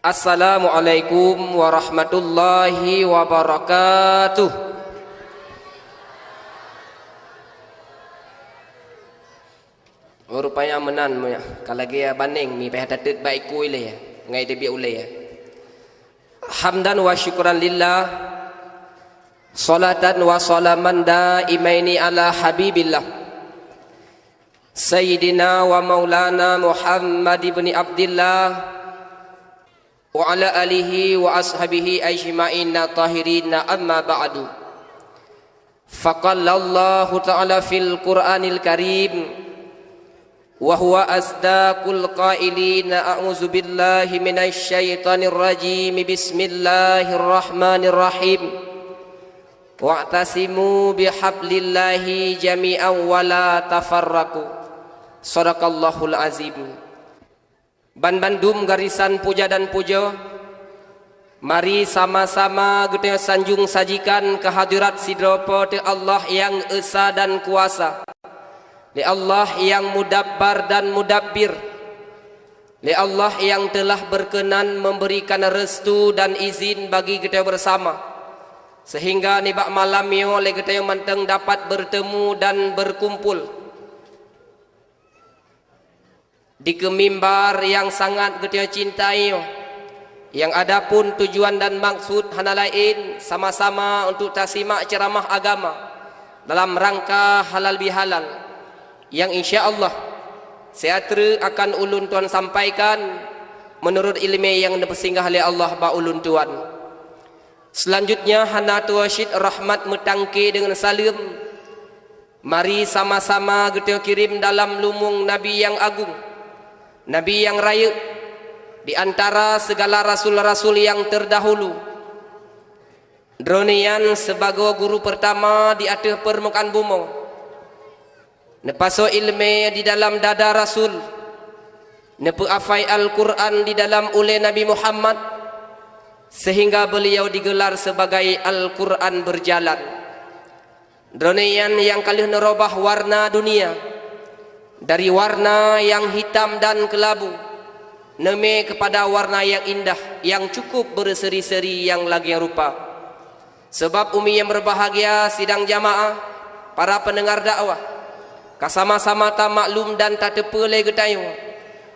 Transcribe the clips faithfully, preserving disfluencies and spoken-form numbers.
Assalamualaikum warahmatullahi wabarakatuh. Oh, rupanya meunan, ka lagèe bandeng mi payah tateut bak iku ilèe, ngai teubiet ulèe. Hamdan wa syukran lillah, salatan wa salaman daimaini ala habibillah, Sayyidina wa Maulana Muhammad ibni Abdillah, wa ala alihi wa ashabihi ajma'in tahirin, amma ba'du. Faqalallahu ta'ala fil Qur'anil Karim, wa huwa asdaqul qailin, a'udzu billahi minasy syaithanir rajim, bismillahirrahmanirrahim. Wa'tasimu bihablillahi jami'an wa la tafarraqu. Shadaqallahul azim. Banbandum garisan puja dan puja, mari sama-sama geutanyoe sanjong sajikan keuhadirat sidroe Po teu Allah nyang esa dan kuasa, lé Allah nyang mudabbar dan mudabbir, lé Allah nyang teulah beurkeunan meuberikan restu dan izin bagi geutanyoe beusama, seuhingga nibak malam nyoe lé geutanyoe mantong dapat beurtemu dan beurkumpul dikeue mimbar nyang sangat geutanyoe cintai nyoe, nyang adapun tujuan dan maksud hana laén sama-sama untuk tasimak ceuramah agama dalam rangka halal bihalal, nyang insya Allah siatreuk akan ulôn tuan sampaikan meunurot ileumèe nyang neupeusinggah lé Allah bak ulôn tuan. Seulanjutnya hana tuwoe cit rahmat meutangke deungon saleuem, mari sama-sama geutanyoe kirém dalam lumueng Nabi nyang agung, Nabi nyang rayeuk di antara sigala rasul-rasul nyang teurdahulu. Droeneuh nyan sibagoe guru peurtama di ateueh peurmukaan bumoe. Neupasoe ileumèe di dalam dada rasul, neupeuhafai Al-Qur'an di dalam ulèe Nabi Muhammad, seuhingga beuliau digeular sibagai Al-Qur'an beurjalan. Droeneuh nyan nyang ka lheueh neurobah warna dunia dari warna nyang hitam dan keulabu, neumè keupada warna nyang indah, nyang cukup beurseuri-seuri nyang lagèe rupa. Sabab umi nyang beubahgia sidang jamaah, para peundeungar dakwah, ka sama-sama tamaklum dan tateupeue lé geutanyoe,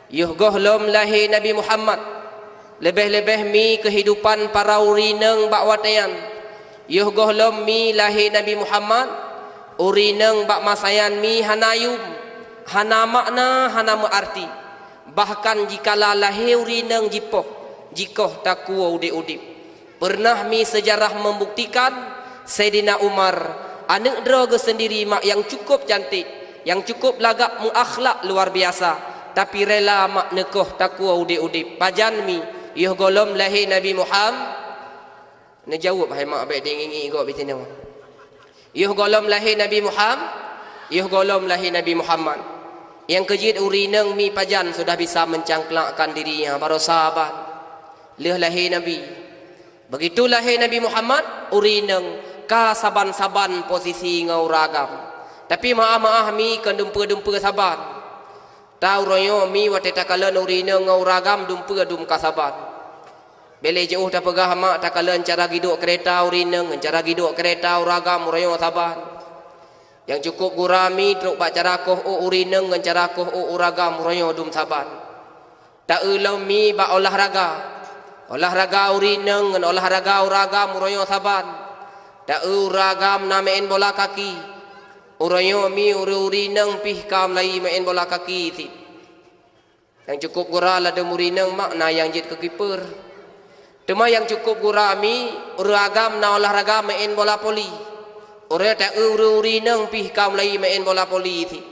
yoh gohlom lahé Nabi Muhammad, leubeh-leubeh mi keuhidupan para ureueng inong bak watèe nyan. Yoh gohlom mi lahé Nabi Muhammad, ureueng inong bak masa nyan mi hana yum, hana makna, hana meuarti. Bahkan jikala lahé ureueng inong jipoh, jikoh takue udép-udép. Peureunah mi seujarah meubuktikan, Saidina Umar, aneuk droe geuh seundiri mak nyang cukup cantik, nyang cukup lagak meuakhlak luar biasa, tapi rela mak neukoh takue udép-udép. Pajan mi, yoh gohlom lahé Nabi Muham-, Neujaweueb hai mak, bèk teuingi-ingi gob di sinoe. Yoh gohlom lahé Nabi Muham-, yoh gohlom lahé Nabi Muhammad. Nyang keu jeuet ureueng inong mi pajan sudah bisa meucangklakkan diri nyan, barô saban. Lheueh lahé Nabi. Begitu lahé Nabi Muhammad, ureueng inong ka saban-saban posisi ngon ureueng agam. Tapi meu'ah-meu'ah mi kon dumpeue-dumpeue saban. Ta uroe nyoe mi watèe takalon ureueng inong ngon ureueng agam dumpeue dum ka saban. Bèk lé jiôh tapeugah mak takalon cara geuduek keureta ureueng inong ngon cara geuduek keureta ureueng agam uroe nyoe saban. Nyang cukup gura mi trok bak cara koh ôk ureueng inong ngon cara koh ôk ureueng agam uroe nyoe dum saban. Ta-eu lom mi bak olahraga. Olahraga ureueng inong ngon olahraga ureueng agam uroe nyoe saban. Ta-eu ureueng agam na meu'en bola kaki. Uroe nyoe mi ureueng-ureueng inong pih ka meulai meu'en bola kaki cit. Nyang cukup gura ladôm ureueng inong mak na nyang jeuet keu kiper. Teuma nyang cukup gura mi, ureueng agam na olahraga meu'en bola voli. Uroe ta-eu ureueng-ureueng inong pih ka meulai meu'en bola voli cit.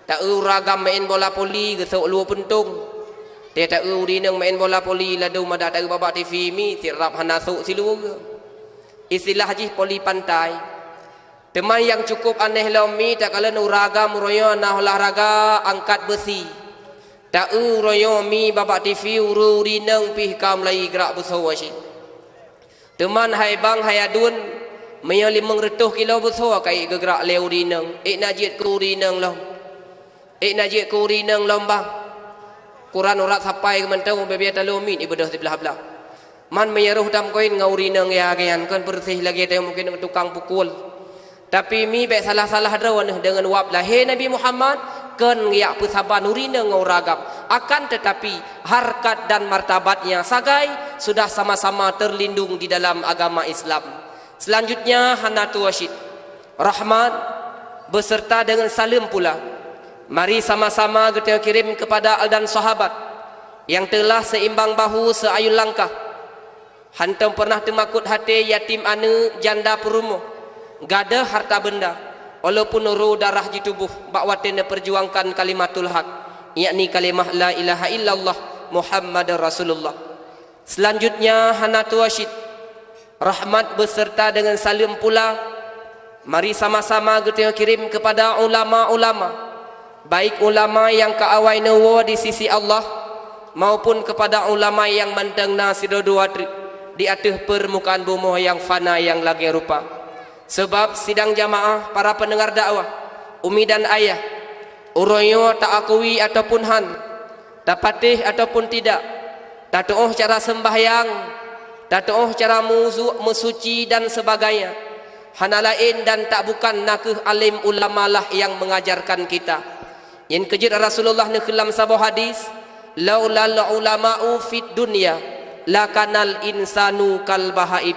Ta-eu ureueng agam meu'en bola voli geusok luweue puntông. Tée ta-eu ureueng inong meu'en bola voli ladôm adak ta-eu babah T V mi, cit rab hana sok siluweue. Istilah jih voli pantai. Teuma nyang cukup aneh lom mi takalon ureueng agam uroe nyoe na olahraga angkat beusi. Ta-eu uroe nyoe mi babah T V ureueng-ureueng inong pih ka meulai geurak beusoe cit. Teuma hai bang hai aduen, meunyoe limong reutôh kilo beusoe ka ék geugrak lé ureueng inong, ék na jeuet keu ureueng inong lom. Ék na jeuet keu ureueng inong lom bang. Quran urat sapai keu mantong, bebia taloe miet ibeudôh siblah-blah. Man meunyoe roh dam koin ngon ureueng inong ya geuyan kon beureuséh lagée tanyoe mungken tukang pukul. Tapi mi bék salah-salah droe neuh deungon wab lahé Nabi Muhammad, kon yak peusaban ureueng inong ngon ureueng agam. Akan tetapi, harkat dan martabatnya sagai sudah sama-sama terlindung di dalam agama Islam. Selanjutnya, hana tuwoe cit. Rahmat beserta dengan saleuem pula. Mari sama-sama geutanyoe kirim kepada al dan sahabat yang telah seimbang bahu seayun langkah. Hantom pernah teumakot haté yatim aneuëk janda peurumoh, gadôh harta benda, walaupun roh darah jituboh bak watée neupeurjuangkan kalimatul haq, yakni kalimah la ilaha illallah Muhammadar Rasulullah. Selanjutnya, hana tuwoe cit. Rahmat beserta dengan saleuem pula, mari sama-sama geutanyoe kirim kepada ulama-ulama, baik ulama nyang ka awai neuwoe di sisi Allah, maupun kepada ulama nyang mantong na sidroe-droe treuk di ateueh peurmukaan bumoe nyang fana nyang lagée rupa. Sabab sidang jamaah, para peundengar dakwah, umi dan ayah, uroe nyoe taakui ataupun han, tapatéh ataupun tidak, tatuoh cara seumbahyang, tatuoh cara muzu, meusuci dan sebagainya, hana laén dan tak bukan nakeuh alim ulama lah nyang mengajarkan kita. Nyang keujeuet Rasulullah neukheun lam saboh hadis, "Laulal ulama'u fid dunya, lakanal insanu kal bahaim."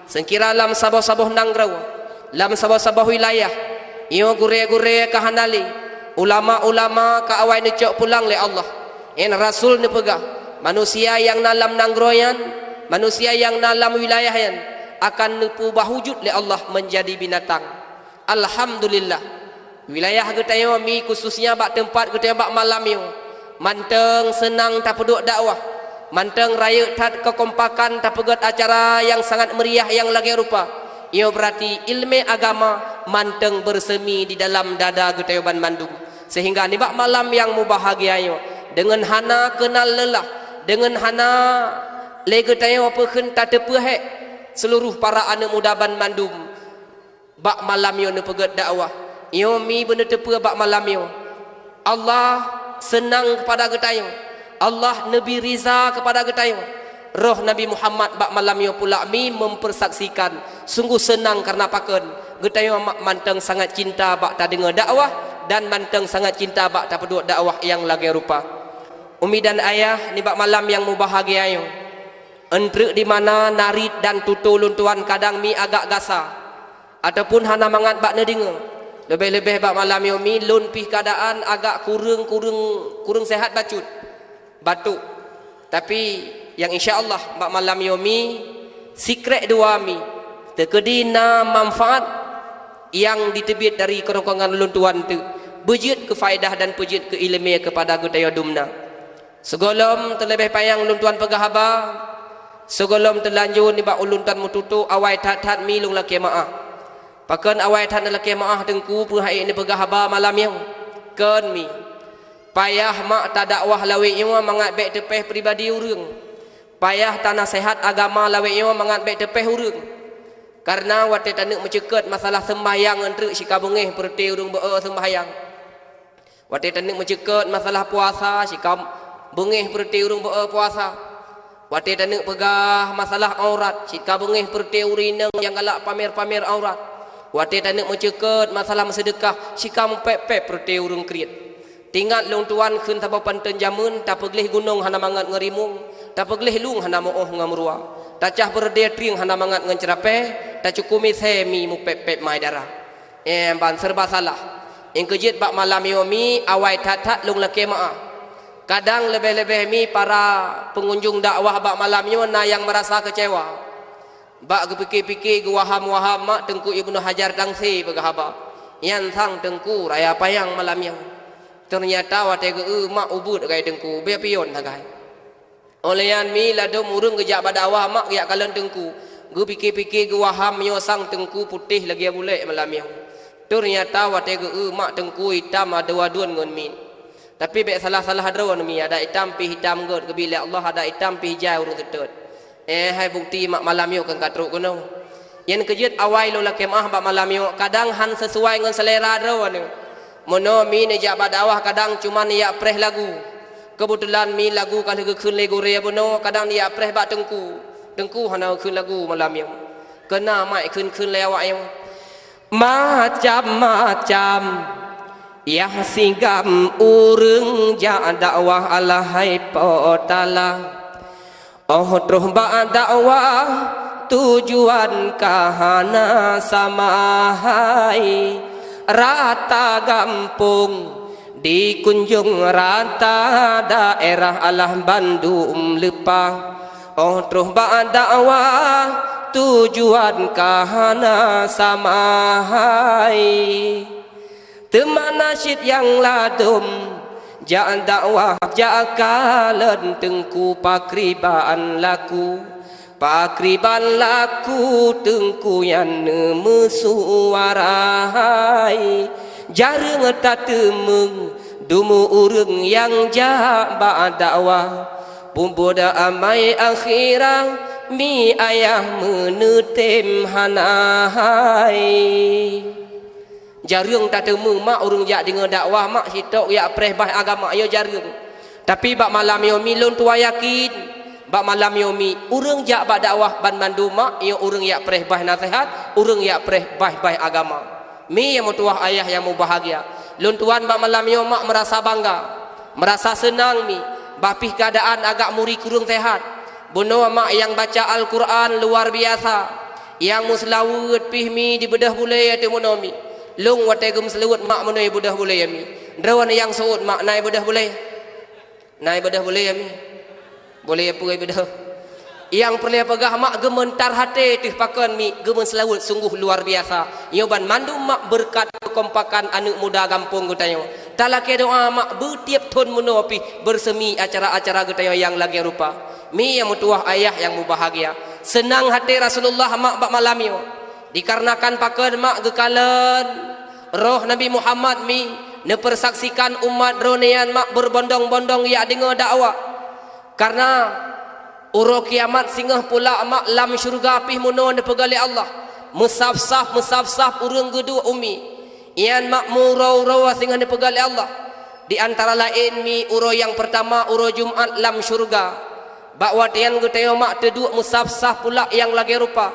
Seukira lam saboh-saboh nanggroe, lam saboh-saboh wilayah, nyoe gurée-gurée ka hana lé, ulama-ulama ka awai neucok pulang lé Allah. Nyan Rasul neupeugah, manusia nyang na lam nanggroe nyan, manusia nyang na lam wilayah nyan, akan neupeubah wujud lé Allah meunjadi binatang. Alhamdulillah. Wilayah geutanyoe mi, khususnya bak teumpat geutanyoe bak malam nyoe, mantong seunang tapeuduek dakwah, mantong rayeuk that kekompakan tapeugét acara nyang sangat meriah nyang lagée rupa. Nyoe beurati ileumé agama mantong beurseumi di dalam dada geutanyoe banmandum. Sehingga nibak malam nyang mubahagia nyoe, deungon hana keunal leulah, deungon hana lé geutanyoe peukheun tateupeue hék, seuluruh para aneuëk muda banmandum bak malam nyoe neupeugét dakwah. Nyoe mi beuneuteupeu bak malam nyoe, Allah seunang keupada geutanyoe, Allah neubi riza keupada geutanyoe. Roh Nabi Muhammad bak malam nyoe pula mi mempersaksikan, sungguh seunang kareuna pakon geutanyoe ma-, mantong sangat cinta bak tadeungoe dakwah dan mantong sangat cinta bak tapeuduek dakwah nyang lagée rupa. Umi dan ayah, nibak malam nyang mubahagia nyoe, eunteuk di mana narit dan tutoe lôn tuan kadang mi agak gasa, ataupun hana mangat bak neudeungoe. Leubeh-leubeh bak malam nyoe mi lôn pih keuadaan agak kureueng-kureueng, kureueng seuhat bacut, batuk. Tapi nyang insya Allah bak malam nyoe mi, sikrek dua mi, teukeudi na manfaat nyang jiteubiet dari keurongkongan lôn tuan teuk, beujeuet keu faedah dan peujeuet keu ileumé keupada geutanyoe dumna. Sigohlom teuleubeh panyang lôn tuan peugah haba, sigohlom teulanjô nibak ulôn tuan meututoe, awai that-that mi lôn lakée meu'ah. Pakon awai that neulakée meu'ah Teungku, peue hai neupeugah haba malam nyoe? Kon mi. Payah mak tadakwah lawét nyoe mangat bék teupéh pribadi ureuëng. Payah tanaseuhat agama lawét nyoe mangat bék teupéh ureuëng. Kareuna watée taneuk meuceukeut masalah seumbahyang eunteuk sika beungéh peureuté ureuëng beu-e seumbahyang. Watée taneuk meuceukeut masalah puasa, sika beungéh peureuté ureuëng beu-e puasa. Watée taneuk peugah masalah aurat, sika beungéh peureuté ureuëng inong nyang galak pamer-pamer aurat. Watée taneuk meuceukeut masalah meuseudeukah, sika meupéb-péb peureuté ureuëng kriet. Tingat lôn tuan kheun saboh panton jamén, tapeugleh gunong hana mangat ngon rimueng, tapeugleh lueng hana meu-oh ngon meuruwa, tacah beureudée trieng hana mangat ngon ceurapée, tacukumi semi meupéb-péb mai dara. Eh, ban serba salah. Nyang keujeuet bak malam nyoe mi awai that-that lôn lakée meu'ah. Kadang leubeh-leubeh mi para peungunjong dakwah bak malam nyoe na nyang meurasa keucewa. Bak geupike-pike geuwaham-waham mak Teungku Ibnu Hajar Tangse peugah haba. Nyan sang Teungku raya panyang malam nyoe. Teunyata watée geu-eu mak ubeuet gai Teungku, bék pion sagai. Óh lheueh nyan mi ladôm ureuëng geujak bak dakwah mak geujak kalon Teungku. Geupike-pike geuwaham nyoe sang Teungku putéh lagée bulek malam nyoe. Teunyata watée geu-eu mak Teungku itam adua-dua ngon miet. Tapi bék salah-salah droe mi, adak itam pih itam gét geubi lé Allah, adak itam pih jai ureuëng teutot. Eh, hai bukti mak malam nyoe kon ka trok keunoe. Nyang keujeuet awai lôn lakée meu'ah bak malam nyoe, kadang han seusuai ngon seulera droe nyoe. Meunoe mi neujak bak dakwah kadang cuman jak preh lagu. Keubeutulan mi lagu ka lheueh geukheun lé gurée bunoe, kadang jak preh bak teungku. Teungku hana geukheun lagu malam nyoe. Keunan mak kheun-kheun lé awak nyoe. Macam-macam yah sigam ureuëng jak dakwah, alahai Po Taala. Óh troh bak dakwah tujuan ka hana sama hai. Rata gampông dikunjung, rata daerah alah bandum leupah. Óh troh bak dakwah tujuan ka hana sama hai. Teuma na cit nyang ladôm jak dakwah, jak kalon teungku, pakriban laku, pakriban laku teungku nyan neumeusuara hai. Jareueng tateumeung dumu ureuëng nyang jak bak dakwah, peubuet amai akhirah mi ayah meuneutem hana hai. Jareueng tateumeung mak ureuëng jak deungoe dakwah, mak sitok jak preh baih agama, nyoe jareueng. Tapi bak malam nyoe mi lôn tuan yakin, bak malam nyoe mi ureuëng jak bak dakwah banmandum mak, nyoe ureuëng jak preh baih naseuhat, ureuëng jak preh baih-baih agama. Mi nyang meutuwah ayah nyang mubahgia, lôn tuan bak malam nyoe mak meurasa bangga, meurasa seunang mi, bah pih keuadaan agak muri kureueng seuhat. Bunoe mak nyang baca Al-Qur'an luar biasa. Nyang meuseulaweuet pih mi dibeudôh bulée ateueh bunoe mi. Lôn watée geumeuseulaweuet mak meunoe beudôh bulée mi. Droeneuh nyang seuôt mak na beudôh bulée? Na beudôh bulée mi? Bulée peue beudôh? Nyang peureulée peugah mak geumeuntar até teuh pakon mi geumeuseulaweuet sungguh luar biasa. Nyoe banmandum mak beureukat keukompakan aneuëk muda gampông geutanyoe. Talakée doa mak beutieb thon meunoe pih beureuseumi acara-acara geutanyoe nyang lagée rupa. Mi nyang meutuwah ayah nyang mubahgia, seunang até Rasulullah mak bak malam nyoe. Dikarenakan pakon mak geukalon roh Nabi Muhammad mi neupeusaksikan umat droeneuh nyan mak beurbondong-bondong jak deungoe dakwah. Kareuna uroe kiamat singoh pula mak lam syeuruga pih meunoe neupeugah lé Allah, meusaf-saf, meusaf-saf ureuëng geuduek u mi. Nyan mak meuuroe-uroe singoh neupeugah lé Allah. Di antara laén mi uroe nyang peurtama uroe Jumat lam syeuruga. Bak watée nyan geutanyoe mak teuduek meusaf-saf pula nyang lagée rupa.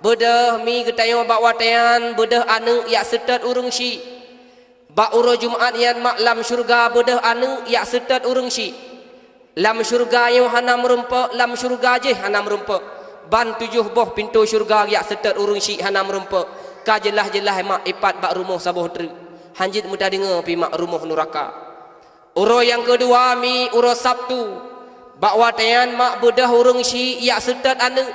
Beudôh mi geutanyoe bak watée nyan beudôh aneuëk jak seutôt ureuëng syiek. Bak uroe Jumat nyan mak lam syeuruga beudôh aneuëk jak seutôt ureuëng syiek. Lam syeuruga nyoe hana meurumpok, lam syeuruga jéh hana meurumpok. Ban tujoh boh pintoe syeuruga jak seutôt ureuëng syiek hana meurumpok. Ka jeulaih-jeulaih mak ipat bak rumoh saboh treuk. Hanjeuet meutadeungoe pih mak rumoh nuraka. Uroe nyang keudua mi uroe Sabtu. Bak watée nyan mak beudôh ureuëng syiek jak seutôt aneuëk.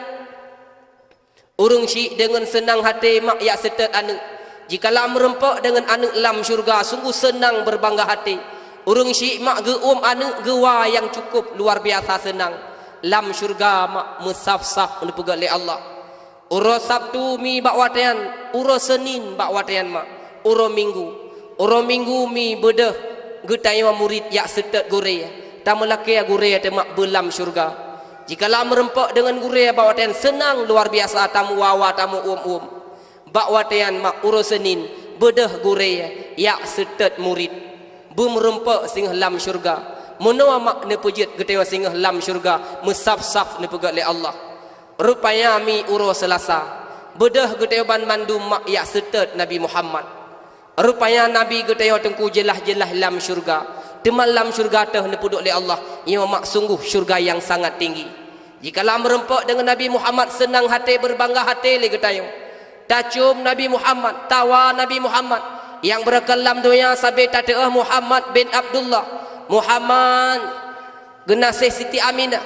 Ureuëng syiek deungon seunang até mak jak seutôt aneuëk. Jikalau meurumpok deungon aneuëk lam syeuruga sungguh seunang beurbangga até. Ureuëng syiek mak geuuem aneuëk geuwa nyang cukôp luar biasa seunang. Lam syeuruga mak meusaf-saf neupeugét lé Allah. Uroe Sabtu mi bak watée nyan, uroe Seunin bak watée nyan mak, uroe Minggu. Uroe Minggu mi beudôh geutanyoe murit jak seutôt gurée. Tameulakée gurée teuh mak beulam syeuruga. Jikalau meurumpok deungon gurée bak watée nyan seunang luar biasa tameuwa-wa tameuuem-uem. Bak watée nyan mak uroe Seunin beudôh gurée jak seutôt murit. Beumeurumpok singoh lam syeuruga. Meunoe mak neupeujeuet geutanyoe singoh lam syeuruga meusaf-saf neupeugét lé Allah. Rupanya mi uroe Seulasa beudôh geutanyoe banmandum mak jak seutôt Nabi Muhammad. Rupanya Nabi geutanyoe teungku jeulaih-jeulaih lam syeuruga. Teuma lam syeuruga teuh neupeuduek lé Allah, nyoe mak sungguh syeuruga nyang sangat tinggi. Jikalau meurumpok deungon Nabi Muhammad seunang até beurbangga até lé geutanyoe. Tacôm Nabi Muhammad, tawa Nabi Muhammad, nyang beureukat lam donya sabe tateuôh Muhammad bin Abdullah, Muhammad geunaséh Siti Aminah.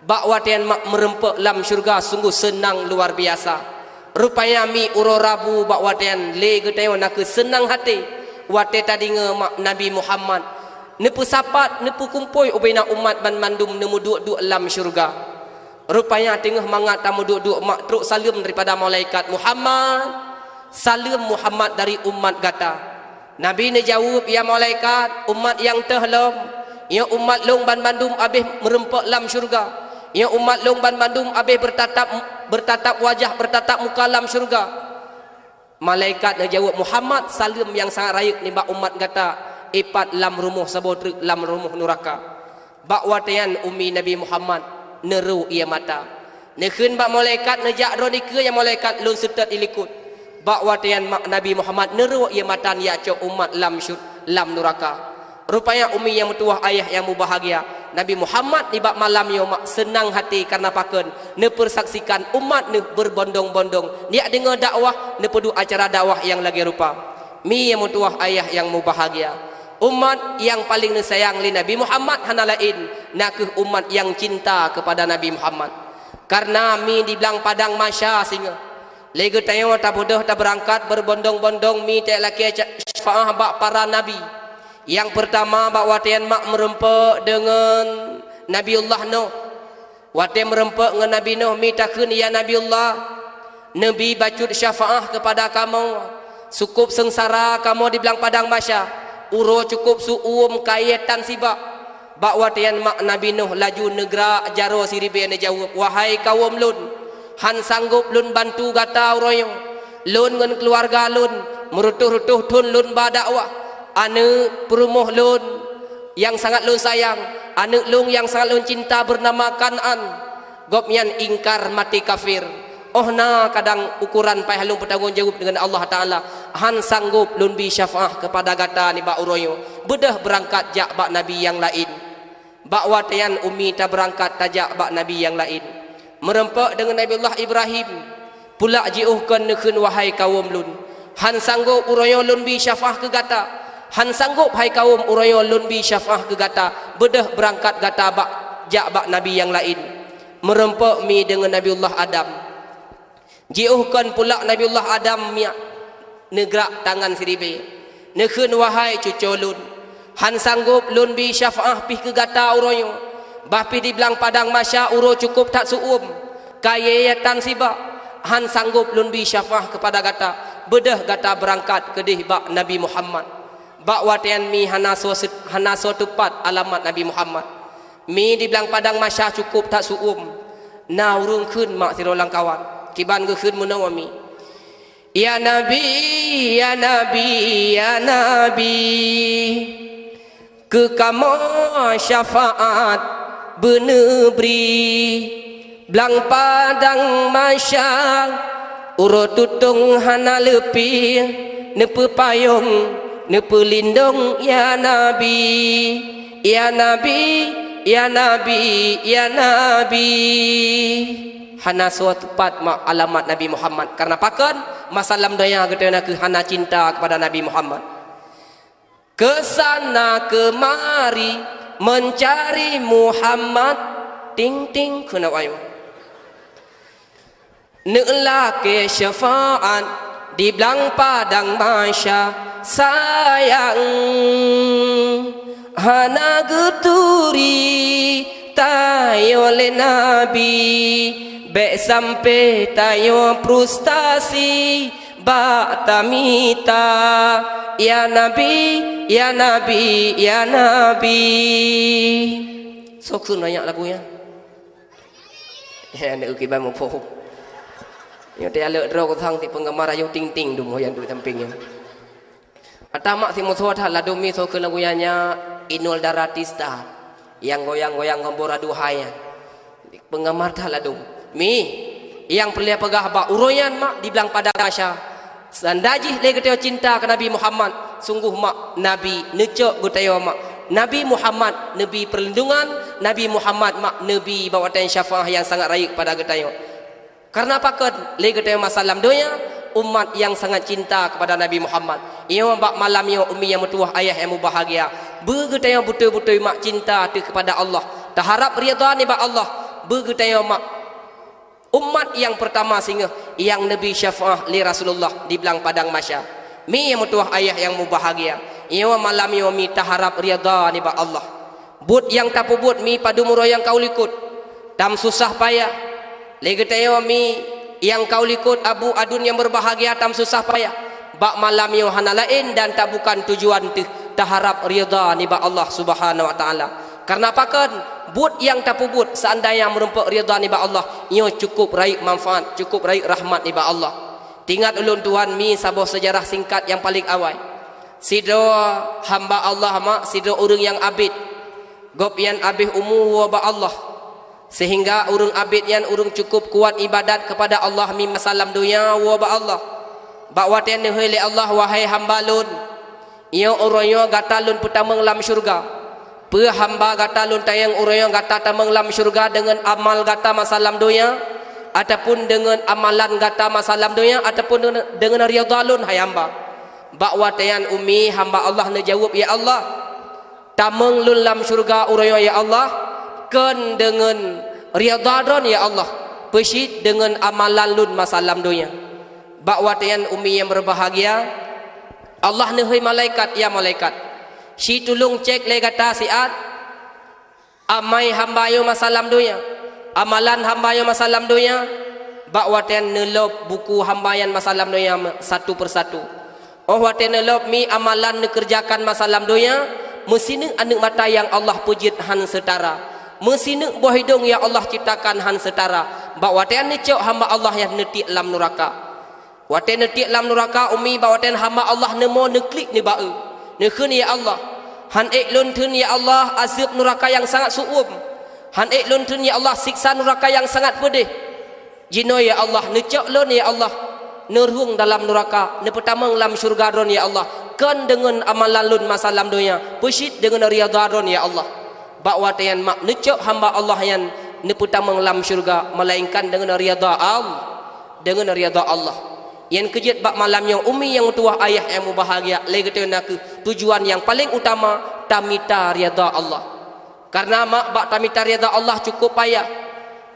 Bak watée nyan mak meurumpok lam syeuruga sungguh seunang luar biasa. Rupanya mi uroe Rabu bak watée nyan lé geutanyoe nakeuh seunang até watée tadeungoe mak Nabi Muhammad neupeusapat neupeukumpôi ubena umat banmandum neumeuduek-duek lam syeuruga. Rupanya teungoh mangat tameuduek-duek mak trok saleuem daripada malaikat, "Muhammad, saleuem Muhammad dari umat gata." Nabi neujaweueb, "Ya malaikat, umat nyang teuh lom, nyoe umat lôn banmandum abéh meurumpok lam syeuruga. Nyoe umat lôn banmandum abéh beurtatap, beurtatap wajah, beurtatap muka lam syeuruga." Malaikat neujaweueb, "Muhammad, saleuem nyang sangat rayeuk nibak umat gata, ipat lam rumoh saboh treuk lam rumoh nuraka." Bak watée nyan ummi Nabi Muhammad neurôk ié mata. Neukheun bak malaikat neujak droe dikeue, ya malaikat, lôn seutôt ilikot. Bak watée nyan mak Nabi Muhammad neurôk ié mata neujak cok umat lam syut-, lam nuraka. Rupanya ummi nyang meutuwah, ayah nyang mubahgia, Nabi Muhammad nibak malam nyoe mak seunang haté kareuna pakon neupeusaksikan umat neuh beurbondong-bondong neujak deungoe dakwah, neupeuduek acara dakwah nyang lagée rupa. Mi nyang meutuwah, ayah nyang mubahgia, umat nyang paleng neusayang lé Nabi Muhammad hana laén, na kheueh umat nyang cinta keupada Nabi Muhammad. Kareuna mi di blang padang mahsya singoh, lé geutanyoe tabeudôh tabeurangkat beurbondong-bondong mi talakée ca-, syafaah bak para nabi. Nyang peurtama, bak watée nyan mak meurumpok deungon Nabiullah Nuh. Watée meurumpok ngon Nabi Nuh mi takheun, "Ya Nabiullah, neubi bacut syafaah keupada kamoe. Cukôp seungsara kamoe di blang padang mahsya, uroe cukôp su-uem kayée tan sibak." Bak watée nyan mak Nabi Nuh laju neugrak jaroe siribée neujaweueb, "Wahai kawöm lôn, han sanggôp lôn bantu gata uroe nyoe. Lôn ngon keuluwarga lôn meureutôh-reutôh thon lôn ba dakwah. Aneuëk peurumoh lôn nyang sangat lôn sayang, aneuëk lôn nyang sangat lôn cinta beunama Kan'an, gobnyan ingkar maté kafir. Óh na kadang ukoran paih lôn peutanggong jaweueb deungon Allah Taala, han sanggôp lôn bi syafaah keupada gata nibak uroe nyoe. Beudôh beurangkat jak bak nabi nyang laén." Bak watée nyan ummi tabeurangkat tajak bak nabi nyang laén. Meurumpok deungon Nabiullah Ibrahim, pulak jiôh kon neukheun, "Wahai kawöm lôn, han sanggôp uroe nyoe lôn bi syafaah keu gata. Han sanggôp, hai kawöm, uroe nyoe lôn bi syafaah keu gata. Beudôh beurangkat gata bak, jak bak nabi nyang laén." Meurumpok mi deungon Nabiullah Adam. Jiôh kon pulak Nabiullah Adam miak neugrak tangan siribée, neukheun, "Wahai cucoe lôn, han sanggôp lôn bi syafaah pih keu gata uroe nyoe. Bah pih di blang padang mahsya uroe cukôp that su-uem, kayée tan sibak, han sanggôp lôn bi syafaah keupada gata. Beudôh gata beurangkat keudeh bak Nabi Muhammad." Bak watée nyan mi hana soe seut-, hana soe teupat alamat Nabi Muhammad. Mi di blang padang mahsya cukôp that su-uem, na ureuëng kheun mak sidroe lamkawan. Kiban geukheun meunoe mi, "Ya Nabi, ya Nabi, ya Nabi, keu kamoe syafaat beuneubri. Blang padang mahsya uroe tutong hana leupie, neupeupayong, neupeulindong, ya Nabi, ya Nabi, ya Nabi, ya Nabi." Hana soe teupat mak alamat Nabi Muhammad. Kareuna pakon? Masa lam donya geutanyoe nakeuh hana cinta keupada Nabi Muhammad. Ke sana kemari mencari Muhammad, ting ting keunoe ayong. Neulakée syafaat di blang padang mahsya, sayang hana geuturi tanyoe lé Nabi, bék sampoe tanyoe frustasi bak tamita, ya Nabi, ya Nabi, ya Nabi. Soe kheun nyan lagu nyan? Ya, aneuk kiban muphom. Nyoe teualek droe keu sang si penggemar Ayu Ting Ting dum ho nyang duek sampéng nyoe. Ata mak si musoh that ladum mi soe kheun lagu nyan nyan Inul Daratista. Nyang goyang-goyang ngon bora duhai nyan. Penggemar that ladum. Mi, nyang peureulée peugah bak uroe nyan mak di blang padang mahsya. Seunda jih lé geutanyoe cinta keu Nabi Muhammad, sunggoh mak Nabi neucok geutanyoe mak. Nabi Muhammad neubi peurlindungan, Nabi Muhammad mak neubi bak watée syafaah nyang sangat rayeuk pada geutanyoe. Kareuna pakon? Lé geutanyoe masa lam donya, umat nyang sangat cinta keupada Nabi Muhammad. Nyoe bak malam nyoe ummi nyang meutuwah, ayah nyang mubahgia, beu geutanyoe beutôi-beutôi mak cinta teuh keupada Allah, taharab ridha nibak Allah. Beu geutanyoe mak umat nyang peurtama singoh nyang neubi syafaah lé Rasulullah di blang padang mahsya. Mi nyang meutuwah, ayah nyang mubahgia, nyoe malam nyoe mi taharab ridha nibak Allah. Buet nyang tapeubuet mi padum uroe nyang ka u likot, tamsusah payah. Lé geutanyoe mi nyang ka u likot, abu aduen nyang beubahgia, tamsusah payah. Bak malam nyoe hana laén dan tabukan tujuan teuh taharab ridha nibak Allah Subhanahu wa Taala. Kareuna pakon? Buet nyang tapeubuet seundainya meurumpok ridha nibak Allah, nyoe cukôp rayeuk manfaat, cukôp rayeuk rahmat nibak Allah. Teuingat ulôn tuan mi saboh seujarah singkat nyang paleng awai. Sidroe hamba Allah mak, sidroe ureuëng nyang abét. Gob nyan abéh umu woe bak Allah, seuhingga ureuëng abét nyan ureuëng cukup kuat iébadat keupada Allah mi masa lam donya woe bak Allah. Bak watée neuhôi lé Allah, "Wahai hamba Lôn, nyoe uroe nyoe gata Lôn peutamong lam syeuruga." Peue hamba gata Lôn tanyong uroe nyoe gata tamong lam syeuruga deungon amal gata masa lam donya, ataupun deungon amalan gata masa lam donya, ataupun deungon, deungon ridha Lôn, hai hamba? Bak watée nyan umi hamba Allah neujaweueb, "Ya Allah, tamong Lôn lam syeuruga uroe nyoe, ya Allah, kon deungon ridha Droen, ya Allah, peucit deungon amalan Lôn masa lam donya." Bak watée nyan umi nyang beubahgia, Allah neuhôi malaikat, "Ya malaikat, ci tulông cék lé gata siat amai hamba nyoe masa lam donya, amalan hamba nyoe masa lam donya." Bak watée nyan neulôb buku hamba nyan masa lam donya satu persatu. Óh watée neulôb mi amalan neukeureujakan masa lam donya, meusineuk aneuëk mata nyang Allah peujeuet hán seutara, meusineuk boh idông nyang Allah ciptakan hán seutara. Bak watée nyan neucok hamba Allah nyan neutiek lam nuraka. Watée neutiek lam nuraka umi, bak watée nyan hamba Allah neumo neuklik nibak eu, neukheun, "Ya Allah, hán ék Lôn theun, ya Allah, azeub nuraka nyang sangat su'uem. Hán ék Lôn theun, ya Allah, siksa nuraka nyang sangat peudeh. Jinoe, ya Allah, neucok Lôn, ya Allah, neurhueng dalam nuraka, neupeutamong lam syeuruga Droen, ya Allah, kon deungon amalan Lôn masa lam donya, peucit deungon ridha Droen, ya Allah." Bak watée nyan mak neucok hamba Allah nyan neupeutamong lam syeuruga, meulainkan deungon ridha Al-, deungon ridha Allah. Nyan keuh jeuet bak malam nyoe umi nyang meutuwah, ayah nyang mubahgia, lé geutanyoe nakeuh tujuan nyang paleng utama tamita ridha Allah. Kareuna mak, bak tamita ridha Allah cukup payah.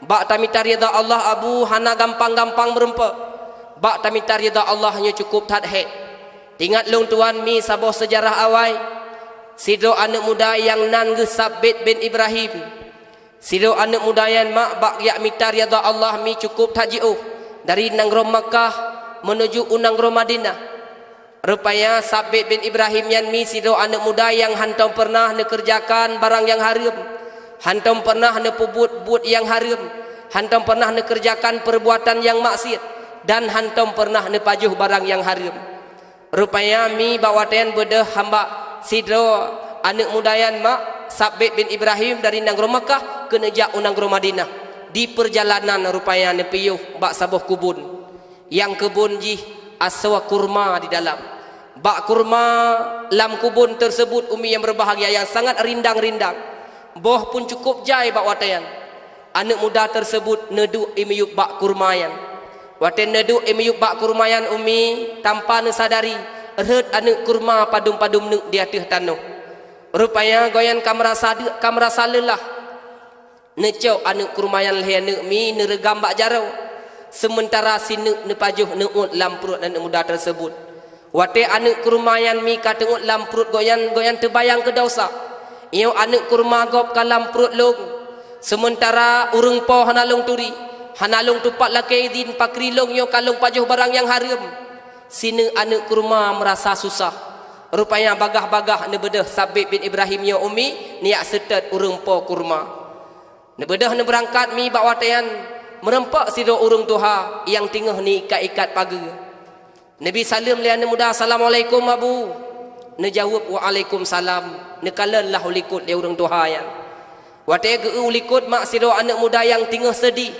Bak tamita ridha Allah abu hana gampang-gampang meurumpok. Bak tamita ridha Allah nyoe cukup that hék. Teuingat lôn tuan mi saboh seujarah awai, sidroe aneuëk muda nyang nan geuh Sabit bin Ibrahim. Sidroe aneuëk muda nyan mak bak jak mita ridha Allah mi cukup that jiôh dari nanggroe Makkah meunuju u nanggroe Madinah. Rupanya Sabit bin Ibrahim nyan mi sidroe aneuëk muda nyang hántom peureunah neukeureujakan barang nyang hareuem, hántom peureunah neupeubuet buet nyang hareuem, hántom peureunah neukeureujakan peurbuatan nyang maksiet, dan hántom peureunah neupajoh barang nyang hareuem. Rupanya mi bak watée nyan beudôh hamba sidroe aneuëk muda nyan mak Sabit bin Ibrahim dari nanggroe Makkah keuneuk jak u nanggroe Madinah. Di peurjalanan rupanya neupiôh bak saboh keubon. Nyang keubon jih asoe kurma di dalam. Bak kurma lam keubon teuseubut umi nyang beubahgia nyang sangat rindang-rindang. Boh pun cukup jai bak watée nyan. Aneuëk muda teuseubut neuduek imiyueb bak kurma nyan. Watée neuduek imiyueb bak kurma nyan umi, tanpa neusadari, rhot aneuëk kurma padum-padum neuk di ateueh tanoh. Rupanya gobnyan ka meurasa deuk, ka meurasa leulah. Neucok aneuëk kurma nyan lhée aneuëk mi neureugam bak jaroe, seumeuntara sineuk neupajoh neuôt lam pruet aneuëk muda teuseubut. Watée aneuëk kurma nyan mi ka teungot lam pruet gobnyan, gobnyan teubayang keu desya, "Nyoe aneuëk kurma gob ka lam pruet lôn, seumeuntara ureuëng po hana lôn turi, hana lôn tupat lakée idhin pakri lôn nyoe ka lôn pajoh barang nyang hareuem." Sineuk aneuëk kurma meurasa susah. Rupanya bagaih-bagaih neubeudôh Sabit bin Ibrahim nyoe umi neujak seutôt ureuëng po kurma. Neubeudôh neubeurangkat mi bak watée nyan, meurumpok sidroe ureuëng tuha nyang teungoh neuikat-ikat pageue. Neubi saleuem lé aneuëk muda, "Assalamualaikum Abu." Neujaweueb, "Waalaikumsalam." Neukalon lah u likot lé ureuëng tuha nyan. Watée geu-eu u likot mak sidroe aneuëk muda nyang teungoh seudeh,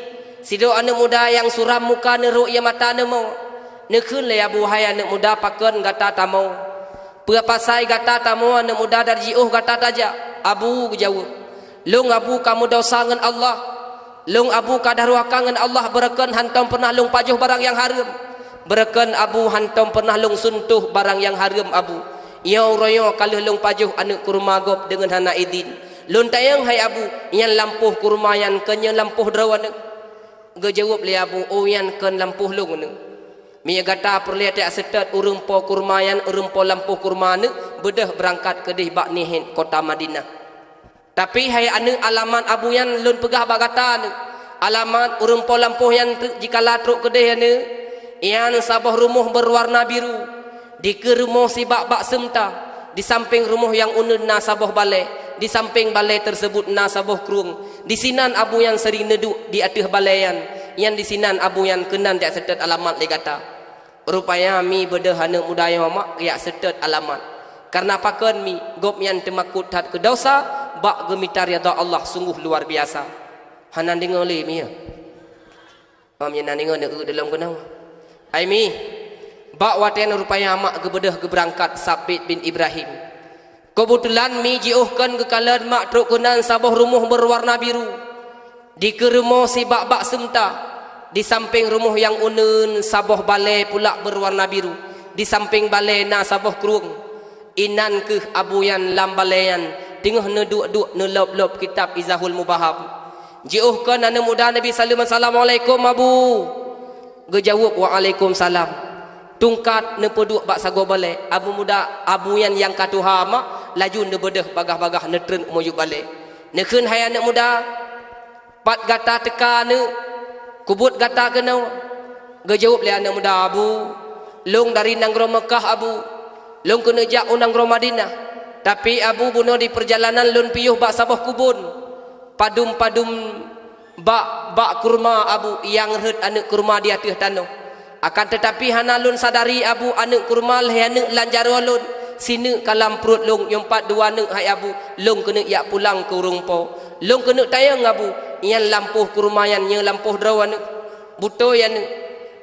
sidroe aneuëk muda nyang suram muka neurok ie mata neumo. Neukheun lé Abu, "Hai aneuëk muda, pakon gata tamoe? Peue pasai gata tamoe aneuëk muda dari jiôh gata tajak?" Abu geujaweueb, "Lôn Abu ka meudosa ngon Allah. Lôn Abu ka dahruhaka ngon Allah, beureukan hántom peureunah lôn pajoh barang nyang hareuem. Beureukan Abu hántom peureunah lôn seuntuh barang nyang hareuem Abu. Nyoe uroe nyoe ka lheueh lôn pajoh aneuëk kurma gob deungon hana idhin. Lôn tanyong hai Abu, nyan lampôh kurma nyan kon nyoe lampôh droeneuh?" Geujaweueb lé Abu, "Oh, nyan kon lampôh lôn neuh." Meunyoe gata peureulée tajak seutôt ureuëng po kurma nyan, ureuëng po lampôh kurma neuh, beudôh beurangkat keudeh bak nihét kota Madinah. Tapi hai aneuëk, alamat Abu nyan lôn peugah bak gata neuh. Alamat ureuëng po lampôh nyan teuk jikala trok keudeh neuh, nyan saboh rumoh beuwarna biru. Dikeue rumoh sibak bak seumeuta, di sampéng rumoh nyang uneuen na saboh balée, di sampéng balée teuseubut na saboh krueng. Disinan Abu nyan seuring neuduek di ateueh balée nyan, nyan disinan Abu nyan keunan jak seutôt alamat lé gata. Rupanya mi beudôh aneuëk muda nyoe mak jak seutôt alamat. Kareuna pakon mi, gobnyan teumakot that keu desya, bak geumita ridha Allah sungguh luar biasa. Hana deungoe lé mi ya. Am nyang na deungoe neu dalam keunoe. Ai mi, bak watée nyan rupaya mak geubeudôh geubeurangkat Sabit bin Ibrahim. Keubeutulan mi jiôh kon geukalon mak trok keunan saboh rumoh beuwarna biru. Dikeue rumoh sibak-bak seumta, di sampéng rumoh nyang uneuen saboh balée pulak beuwarna biru, di sampéng balée na saboh krueng. Inan kheueh Abu Yan lam balée nyan teungoh neuduek-duek neulôb-lôb kitab Izahul Mubaham. Jiôh kon aneuëk muda Nabi saleuem, "Assalamualaikum, Abu." Geujaweueb, "Waalaikumsalam." Tungkat neupeuduek bak sagoe balée. Abu muda, Abu Yan nyang ka tuha mak, laju neubeudôh bagaih-bagaih neutreun u miyueb balée. Neukheun, "Hai aneuëk muda, pat gata teuka, aneuëk? Kubuet gata keunoe?" Geujaweueb lé aneuëk muda, "Abu, lôn dari nanggroe Meukah, Abu. Lôn keuneuk jak u nanggroe Madinah. Tapi, Abu, bunoe di peurjalanan lôn piôh bak saboh kubon. Padum-padum bak, bak kurma, Abu, nyang rhot aneuëk kurma di ateueh tanoh. Akan teutapi hana lôn sadari, Abu, aneuëk kurma lhée aneuëk lam jaroe lôn, sineuk ka lam pruet lôn, nyoe pat dua aneuëk, hai Abu, lôn keuneuk jak pulang keu ureuëng po. Lôn keuneuk tanyong, Abu, nyan lampôh kurma nyan nyoe lampôh droe, aneuëk? Beutôi, aneuëk?"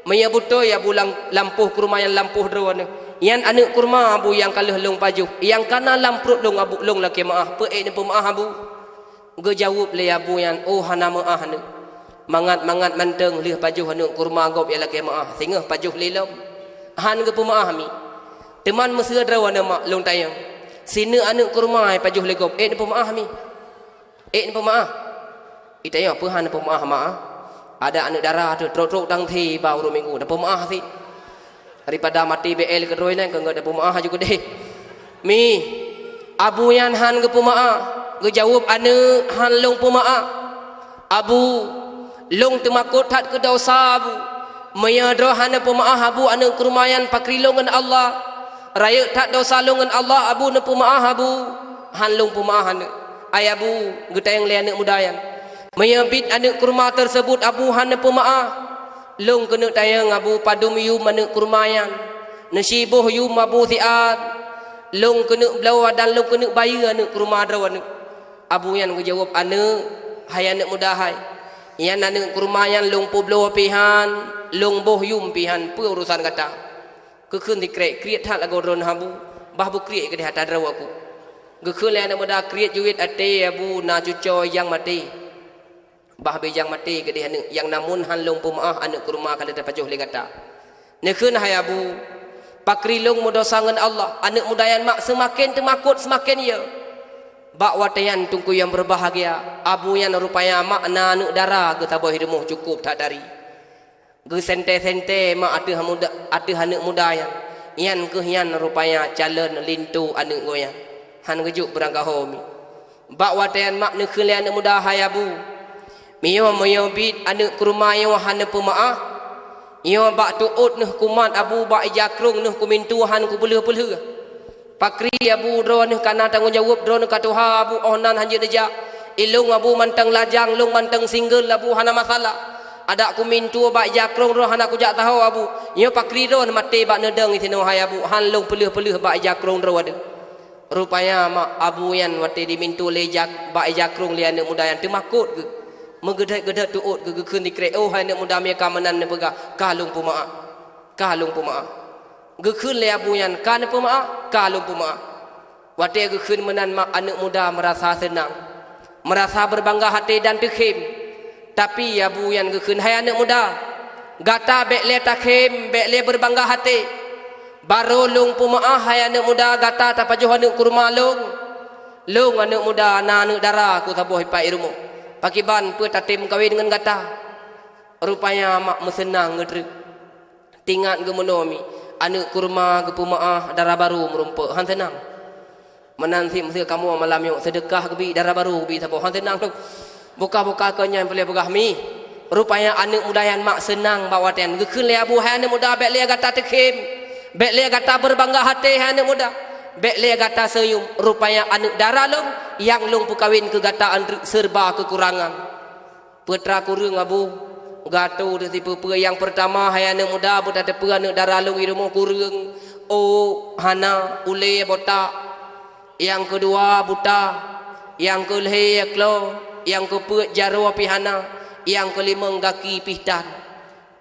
"Meunyoe beutôi, Abu, lam-, lampôh kurma nyan lampôh droe, aneuëk, nyan aneuëk kurma, Abu, nyang ka lheueh lôn pajoh, nyang ka na lam pruet lôn, Abu, lôn lakée meuáh. Peu ék neupeumeuáh, Abu?" Geujaweueb lé Abu Yan, "Oh, hana meuáh, aneuëk. Mangat-mangat mantong lheueh pajoh aneuëk kurma gob nyang lakée meuáh, singoh pajoh lé lom. Hán geupeumeuáh mi. Teuma meuseu droe, aneuëk, mak, lôn tanyong. Sineuk aneuëk kurma nyang pajoh lé gob, ék neupeumeuáh mi? Ék neupeumeuáh?" Itanyong, "Peue hán neupeumeuáh, mak? Ada aneuëk dara teuh trok-trok dang thi ba uroe Minggu, neupeumeuáh cit. Daripada maté B L keudroe nyan, keu ngon neupeumeuáh aju keudeh." Mi, Abu Yan hán geupeumaáh, geujaweueb, "Aneuëk, hán lôn peumaáh, Abu. Lôn teumakot that keu desya, Abu. Meunyoe droe hana peumaáh, Abu, aneuëk kurma nyan pakri lôn ngon Allah. Rayeuk that desya lôn ngon Allah, Abu, neupeumaáh, Abu." "Hán lôn peumaáh, aneuëk." "Ai Abu," geutanyong lé aneuëk muda nyan, "meunyoe biet aneuëk kurma teuseubut, Abu, hán neupeumaáh, lôn keuneuk tanyong, Abu, padum yum aneuëk kurma nyan. Neusiboh yum, Abu, siat. Lôn keuneuk bloe dan lôn keuneuk bayeue aneuëk kurma droe, aneuëk." Abu nyan geujaweueb, "Aneuëk, hai aneuëk muda hai, nyan aneuëk kurma nyan lôn peubloe pih hán, lôn boh yum pih hán, peue urosan gata?" Geukheun sikrek, "Kriet that lagoe droeneuh, Abu, bah beukriet keudeh ata droe aku." Geukheun lé aneuëk muda, "Kriet jeuet até, Abu, na cucoe nyang maté. Bah bèk nyang maté keudeh aneuëk, nyang namun hán lôn peumaáh aneuëk kurma ka lheueh tapajoh lé gata." Neukheun, "Hai Abu, pakri lôn meudesya ngon Allah." Aneuëk muda nyan mak seumaken teumakot seumaken ye. Bak watée nyan teungku nyang beubahgia, Abu nyan rupanya mak na aneuëk dara geuh saboh di rumoh cukôp that dari. Geuseuntée-seuntée mak ateueh muda, ateueh aneuëk muda nyan. Nyan kheueh nyan rupanya calon linto aneuëk geuh nyan. Hán geujok beurangkaho mi. Bak watée nyan mak neukheun lé aneuëk muda, "Hai Abu, meunyoe, meunyoe biet aneuëk kurma nyoe hán neupeumaáh, nyoe bak teuôt neuh kumat, Abu, bak ija krông neuh kumintu hán kupeulheueh-peulheueh. Pakri, Abu, droeneuh ka na tanggong jaweueb, droeneuh ka tuha, Abu, óh nan hán jeuet neujak. Ilông, Abu, mantong lajang, lông mantong single, Abu, hana masalah. Adak kumintu bak ija krông droe hana kujak saho, Abu. Nyoe pakri droeneuh maté bak neudong disinoe, hai Abu, hán lông peulheueh-peulheueh bak ija krông droe deuh." Rupanya mak Abu nyan watée jimintu lé jak bak ija krông lé aneuëk muda nyan teumakot geuh. Meugeudhôt-geudhôt teuôt geuh, geukheun sikrek, "Oh, hai aneuëk muda, meunyoe ka meunan neupeugah, ka lôn peumaáh. Ka lôn peumaáh." Geukheun lé Abu nyan, "Ka neupeumaáh?" "Ka lôn peumaáh." Watée geukheun meunan mak aneuëk muda meurasa seunang, meurasa beureubangga até dan teukhém. Tapi Abu nyan geukheun, "Hai aneuëk muda, gata bèk lé takhém, bèk lé beureubangga até. Barô lông peumaáh, hai aneuëk muda, gata tapajoh aneuëk kurma lông. Lông aneuëk muda na aneuëk dara ku saboh ipat i rumoh. Pakriban peue tatém kawen ngon gata?" Rupanya mak meuseunang geutreuk. Teuingat geumeunoe mi, aneuëk kurma geupeumaáh, dara barô meurumpok, hán seunang. Meunan cit meuseu kamoe malam nyoe, seudeukah geubi, dara barô geubi saboh, hán seunang tu. Buka-buka keu nyan peureulée peugah mi. Rupanya aneuëk muda nyan mak seunang bak watée nyan. Geukheun lé Abu, "Hai aneuëk muda, bèk lé gata teukhém. Bèk lé gata beureubangga até, hai aneuëk muda. Bèk lé gata seuyuem. Rupanya aneuëk dara lông nyang lông peukawen keu gata aneuëk seureuba keukurangan." "Peue teuma kureueng, Abu?" "Gata teuh sipeue-peue. Nyang peurtama, hai aneuëk muda, beutateupeue aneuëk dara lông i rumoh kureueng. Ôk hana, ulée botak. Nyang keudua, buta. Nyang keu lhèe klo, nyang keu peuet jaroe pih hana, nyang keu limong gaki pih tan.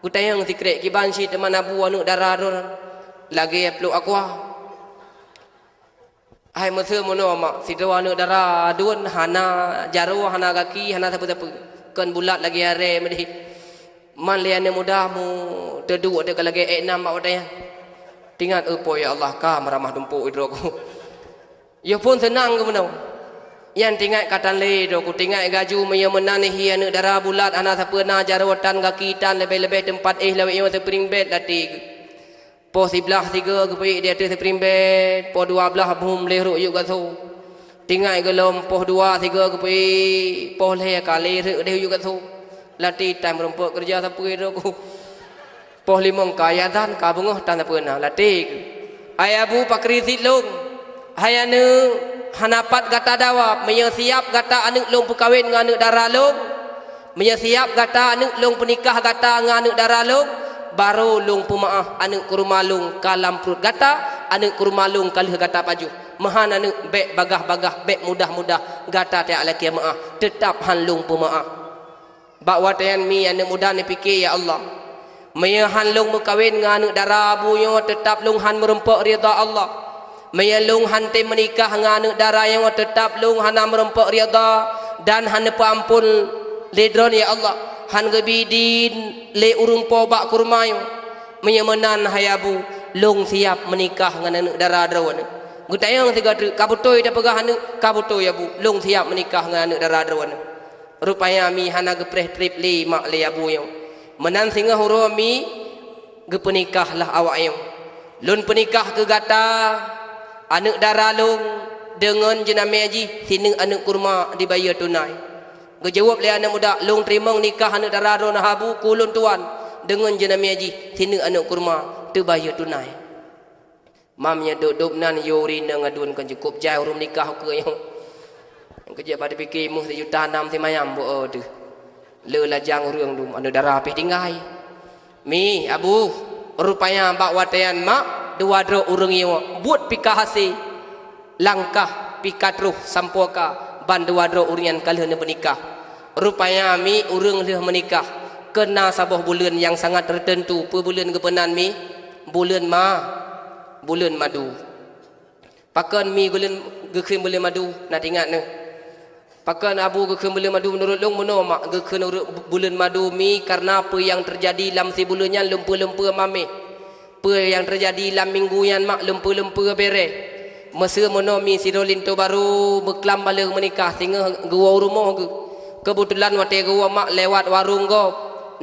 Kutanyong sikrek kiban cit teuma na bu aneuk dara droe lagèe pluek aqua. Hai meuseu meunoe mak, sidroe aneuk dara droe hana jaroe, hana gaki, hana sapeue-sapeue. Kon bulat lagèe arè meudeh. Man lé aneuk muda mu teuduek teuka lagèe ék nam bak watèe nyan. Tingat, "Oh, Po ya Allah, ka meuramah dumpok droe ku." Yoh phon seunang keu meunoe. Nyan tingat ka tan lé droe ku, tingat gaju meunyoe meunan hi aneuk dara bulat hana sapeue na jaroe tan gaki tan leubeh-leubeh teumpat éh lawét nyoe spring bed latèe geuh. Poh siblaih sigoe geupeuék di ateueh spring bed, poh dua blaih bhom lé rhot yub gasoe. Tingat gohlom poh dua sigoe geupeuék, poh lhèe ka lé rhot deh yub gasoe. Latèe tan meurumpok keureuja sapeue droe ku. Poh limong ka azan ka beungoh tan sapeue na latèe geuh. Hai abu pakri sit lôn. Hai aneuk, hana pat gata dawab, meunyoe siap gata aneuk lôn peukawen ngon aneuk dara lôn, meunyoe siap gata aneuk lôn peunikah gata ngon aneuk dara lôn, barô lôn peumeu'ah aneuk kurma lôn ka lam pruet gata, aneuk kurma lôn ka lheueh gata pajoh. Meuhan aneuk, bèk bagaih-bagaih, bèk mudah-mudah gata tajak lakèe meu'ah, teutab han lôn peumeu'ah. Bak watèe nyan mi aneuk muda neupike, "Ya Allah, meunyoe han lôn meukawen ngon aneuk dara abu nyoe, teutab lôn han meurumpok ridha Allah. Meunyoe lôn han tem meunikah ngon aneuk dara nyoe, teutab lôn hana meurumpok ridha dan han neupeuampon lé Droe, ya Allah, han geubi idin lé ureueng po bak kurma nyoe. Meunyoe meunan, hai abu, lôn siap meunikah ngon aneuk dara droeneuh." Geutanyong sigoe teuk, "Ka beutôi tapeugah aneuk?" "Ka beutôi, abu, lôn siap meunikah ngon aneuk dara droeneuh." Rupanya mi hana geupreh trép lé mak lé abu nyoe. Meunan singoh uroe mi geupeunikahlah awak nyoe. "Lôn peunikah keu gata aneuk dara lôn deungon jeunamé jih sineuk aneuk kurma dibayeue tunai." Geujaweueb lé aneuk muda, "Lôn teurimong nikah aneuk dara droeneuh, abu, keu ulôn tuan deungon jeunamé jih sineuk aneuk kurma teubayeue tunai." Mam nyang dôb-dôb nan yue uri nang aduen kon cukôp jai ureueng nikah ukeue nyoe. Keujeuet bak teupike meuh sijuta nam simayam beu-o teuh. Le lajang ureueng dum aneuk dara pih tinggai. Mi, abu, rupanya bak watèe nyan mak dua droe ureueng nyoe buet pih ka hase langkah pih ka troh sampoe ka ban dua droe ureueng nyan ka lheueh neupeunikah. Rupanya mi ureueng lheueh meunikah keuna saboh buleuen nyang sangat teuteuntu. Peue buleuen geupeunan mi? Buleuen ma Buleuen madu. Pakon mi buleuen geukheun buleuen madu, na teuingat neuh? Pakon abu geukheun buleuen madu, meunurot lôn meunoe mak geukheun ureueng buleuen madu mi kareuna peue nyang teujadi lam sibuleuen nyan lumpeue-lumpeue mameh. Peue nyang teujadi lam minggu nyan mak lumpeue-lumpeue bere. Meuseu meunoe mi sidroe linto barô beuklam baleueng meunikah singoh geuwoe u rumoh geuh. Keubeutulan watèe geuwoe mak lewat warong gob.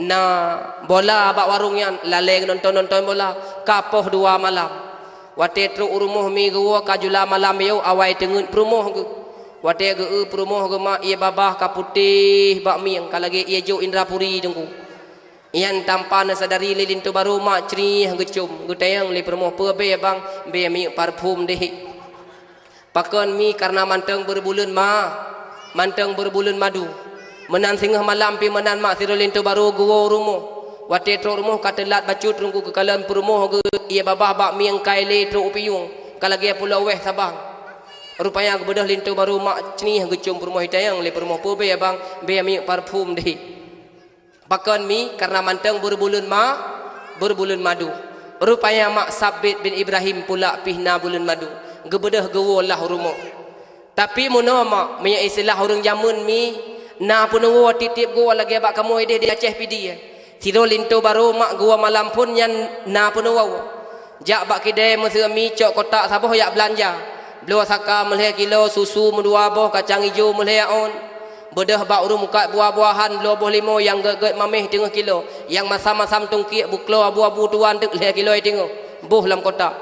Na bola bak warong nyan, lalè nonton-nonton bola, ka poh dua malam. Watèe trok u rumoh mi geuwoe ka jula malam yoh awai teungeut peurumoh geuh. Watèe geu-eu peurumoh geuh mak ié babah ka putéh bak mieng ka lagèe ié jok Indrapuri teungku. Nyan tanpa neusadari lé linto barô mak cerieh geucom, geutanyong lé peurumoh, "Peue bèe bang?" "Bèe miyueb parfum deh." Pakon mi kareuna mantong beureubuleuen ma, mantong beureubuleuen madu. Meunan singoh malam pih meunan mak sidroe linto barô geuwoe u rumoh. Watèe trok rumoh ka teulat bacut teungku keukalon peurumoh geuh ié babah bak mieng kai lé trok u piyueng ka lagèe pulo wèh sabang. Rupanya geubeudôh linto barô mak cerieh geucom peurumoh, geutanyong lé peurumoh, "Peue bèe bang?" "Bèe miyueb parfum deh." Pakon mi kareuna mantong beureubuleuen ma, beureubuleuen madu. Rupanya mak Sabit bin Ibrahim pula pih na buleuen madu. Geubeudôh geuwoe lah u rumoh. Tapi meunoe mak, meunyoe istilah ureueng jameun mi, na peunuwoe tiep-tiep geuwoe lagèe bak kamoe deh di Aceh Pidie. Sidroe linto barô mak geuwoe malam phôn nyan na peunuwoe. Jak bak kidée meuseu mi cok kotak saboh jak beulanja. Bloe saka meulhèe kilo, susu meudua boh, kacang ijo meulhèe aon. Beudôh bak ureueng mukat buah-buahan, bloe boh limo nyang gèt-gèt mamèh teungoh kilo, nyang masam-masam tungkiek beuklo abu-abu tuwan teuk lhèe kilo teungoh, boh lam kotak.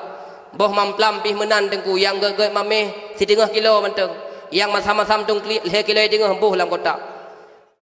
Boh mamplam pih meunan teungku, nyang gèt-gèt mamèh siteungoh kilo mantong, nyang masam-masam tungkiek lhèe kilo teungoh, boh lam kotak.